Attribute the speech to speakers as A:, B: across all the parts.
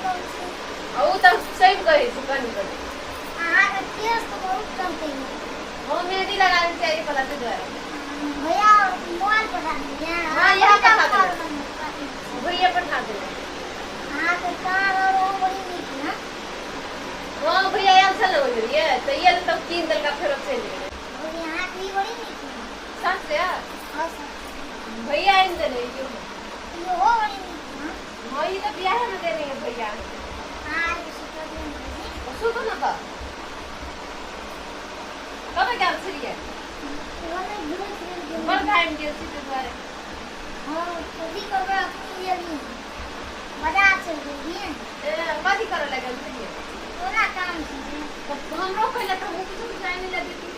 A: कम छै।
B: आ ओ तऽ सही कहै छै कनि कनि।
A: अहाँके केस तऽ बहुत चलतै।
B: हम मेहंदी लगा दै छियै एहि वला ताहि दुआरे।
A: भैया मोबाइल पठा दियै।
B: हाँ, इएह पठा देबै। भैया पठा देबै।
A: अहाँके कान और ओ बड़ी नीक है।
B: हाँ भैया आयल छल ने बुझलियै तऽ आयल तब कीन देलका फेरो चलि गेलै।
A: भौजी अहाँके ई बड़ी नीक है।
B: सच से?
A: हाँ सर।
B: भैया आनि देने इहो।
A: इहो बड़ी नीक है।
B: हाँ ई तऽ बियाहे मे देने है भैया।
A: अहाँ आबि सुतल नहि भौजी।
B: सुतू ने तऽ कतऽ गेल छलियै?
A: ओने घुमै फिरै लए
B: बड़
A: गेलियै।
B: घामि गेल छी ताहि दुआरे।
A: हँ कथी करबै अखनी गेलियै बाजार चलि गेलियै।
B: ए, कथी करऽ लए गेल छलियै?
A: ओना काम छै।
B: तऽ हमरो पहिले तऽ हमहूँ किछो किछो आनि लए देती।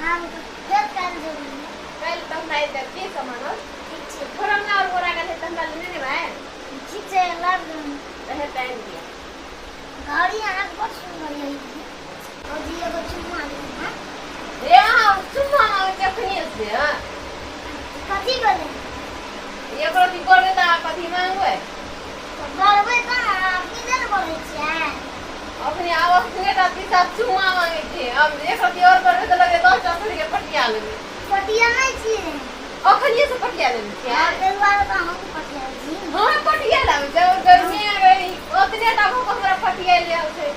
A: आब फेर काल्हि जेबै।
B: काल्हि तऽ हमरा आनि देब की सामान और?
A: ठीक छै।
B: थोड़ा हमरा और गोरा गेल है तऽ हमरा लेने नेबै?
A: ठीक छै लाबि देबै।
B: तऽ हेतै आनि दिअ।
A: घड़ी अहाँके बड़ सुन्दर यही। भौजी एगो चुम्मा दियौ हँ।
B: हे अहाँ चुम्मा मांगै छी अखनिये से? हँ
A: कथी भेलै?
B: एकरो भी करबै तऽ अहाँ कथी मांगबै?
A: तऽ बढ़बै तऽ ने अखनी नहि ने बढ़ै छियै।
B: अखनी आब अखने टा तीसा चुम्मा मांगै छी, अब एक रति और करबै तऽ लगै 10 टा छोड़ि के पटिया लेबै।
A: पटिया नहि छियै।
B: अखनिये से पटिया लेने छियै?
A: हँ ताहि दुआरे तऽ अहूँके पटिया छी।
B: हमरा पटिया लाबै छै और गर्मी आ गई ओतने टा भऽ कऽ हमरा पटिया ले आयल छै।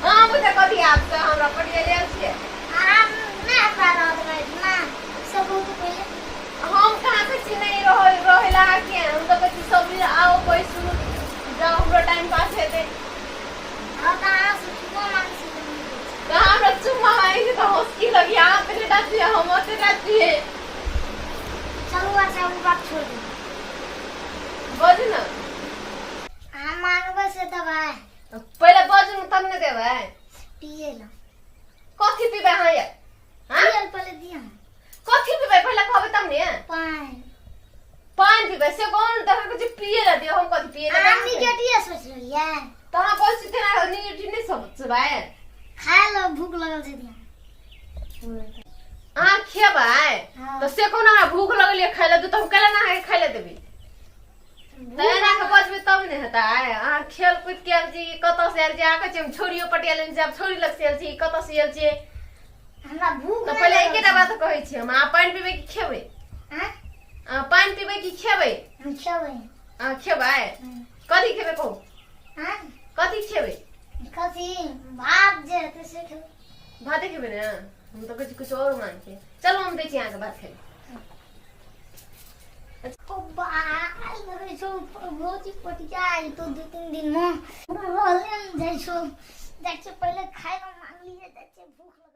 B: अहाँ बुझे कथी आब से हमरा पटिया ले आयल छियै?
A: अहाँ नहि हमरा रहऽ देबै एहिठिमा से कहू तऽ पहिले।
B: हम कहाँ कहै छी नहि रहै रहै ला अहाँके, हम तऽ कहै छी सब दिन आउ बैसू जाउ हमरो टाइम पास हेतै।
A: हँ तऽ अहाँ से चुम्मा मांगै छी तऽ नहि दै छी।
B: तऽ अहाँ हमरा चुम्मा मांगै छी तऽ हँसकी लगी अहाँ ओतने टा छियै हम ओतने टा छियै।
A: चलू अच्छा ओ बात छोड़ दियौ।
B: बाजू ने।
A: अहाँ मांगबै से देबै?
B: पहिले बाजू ने तब ने देबै।
A: पियै लए।
B: कथी पीबै अहाँ ये? हाँ?
A: पियै लए पहिले दिअ।
B: कथी पीबै पहिले कहबै तब ने।
A: पानि।
B: पानि पीबै से कोन तऽ अहाँ कहै छी पियै लए दियौ, हम कथी पियै लए
A: अहाँ
B: देबै?
A: निगेटिव सोचि रहलियै।
B: तऽ अहाँ कहै छी तेना निगेटिव नहि सोचबै।
A: खाय लए भूख लगल छै दिअ।
B: अहाँ खेबै?
A: हाँ।
B: तऽ से कोन हमरा भूख लगल ये खाय लए दू तऽ हम कैला ने अहाँके खाय लए देबै? तऽ एना कऽ बजबै तब ने हेतै। अहाँ खेल कूद के आयल छी कतऽ से आयल छी, अहाँ कहै छी हम छौड़ियो पटिया लेने छी, आब छौड़ी लग से आयल छी कतऽ से आयल छियै?
A: हमरा भूख
B: तऽ
A: नहि
B: पहिले
A: लगल
B: एकेटा
A: छै।
B: बात कहै छी हम, अहाँ पानि पीबै कि खेबै?
A: आँय?
B: अहाँ पानि पीबै कि खेबै?
A: हम खेबै।
B: अहाँ खेबै? कथी खेबै कहू?
A: आँय?
B: कथी खेबै?
A: कथी भात जे हेतै से खेबै।
B: भाते खेबै ने? हम तऽ कहै छी किछु आओर मांगै। चलू हम दै छी अहाँके भात खाइ।
A: ओ बाल लगै छौ भौजी पटिया अयतौ 2-3 दिन मे। हमरा रहले नहि जाइ छौ। जाइ छियै पहिले खाय लए मांगलियै जाइ छियै भूख लगल।